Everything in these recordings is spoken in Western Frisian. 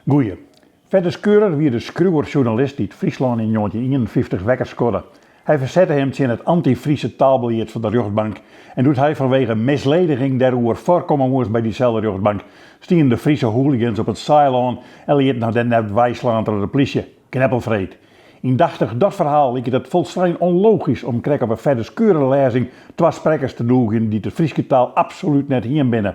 Goeie. Fedde Schurer wie de skriuwer-sjoernalist dy't Fryslân yn 1951 wekker skodde. Hy fersette him tsjin it anty-Fryske taalbelied fan de rjochtbank en doe't hy fanwege mislediging dêroer foarkomme moast by dyselde rjochtbank, stienen de Friese hooligans op it Saailân en lieten har dêr net weislaan troch de plysje. Kneppelfreed. Yndachtich dat ferhaal liket it folslein ûnlogysk om krekt op 'e Fedde Schurer-lêzing twa sprekkers te nûgjen dy't de Fryske taal absolút net hiem binne.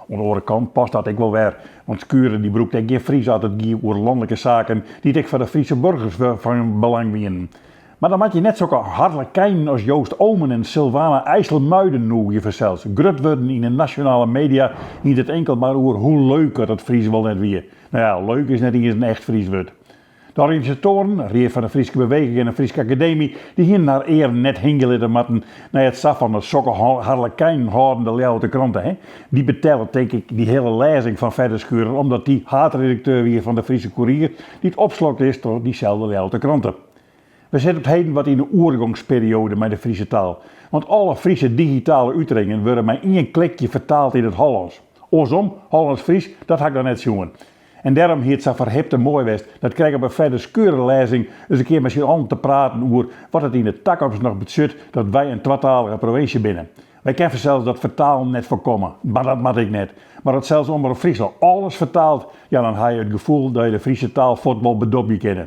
Oan de oare kant past dat ek wol wer, want Schurer dy brûkte ek gjin Frysk as it gie oer lanlike saken dy't ek foar de Friese burgers fan belang wienen. Mar dan moat je net sokke harlekijnen as Joost Oomen en Sylvana IJsselmuiden nûgje fansels. Grut wurden yn de nasjonale media giet it inkeld mar oer hoe leuk dat it Frysk wol net wie. No ja, leuk is net iens in echt Frysk wurd. De organisatoaren, Ried fan de Fryske Beweging en de Fryske Akademy, dy hienen har earen net hingje litte moatten nei it sa fan de sokke harlekijnen hâldende Ljouwerter Krante. Hè? Dy betelle tink ik dy hiele lêzing fan Fedde Schurer omdat dy haadredakteur wie fan de Friese Koerier, dy't opslokt is troch dyselde Ljouwerter Krante. We sitte op 't heden wat yn de oergongsperioade mei de Friese taal, want alle Friese digitale uteringen wurde mei ien klikje fertaald yn it Hollânsk. Oarsom, Hollânsk-Frysk, dat ha ik noch net sjoen. En dêrom hie it sa ferhipte moai west dat krekt op 'e Fedde Schurer-lêzing ris in kear mei syn allen te praten oer wat it yn 'e takomst noch betsjut dat wy in twatalige provinsje binne. Wy kinne fansels dat fertalen net foarkomme, mar dat moat ek net. Mar as sels Omrop Fryslân alles fertaalt, ja dan ha je it gefoel dat je de Friese taal fuort wol bedobje kinne.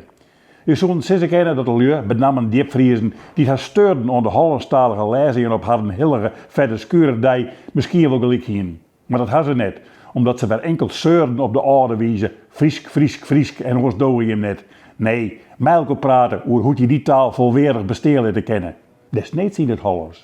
Je soenen sizze kinne dat de lju, benammen djipfriezen, dy't har steurden oan de Hollânsktalige lêzingen op harren hillige Fedde Schurer-dei, miskien wol gelyk hienen. Mar dat ha se net, omdat se wer inkeld seuren op de âlde wize, Frysk, Frysk, Frysk en oars doge jim net. Nee, mei elkoar prate oer hoe't je dy taal folweardich bestean litte kinne. Desneeds yn it Hollânsk.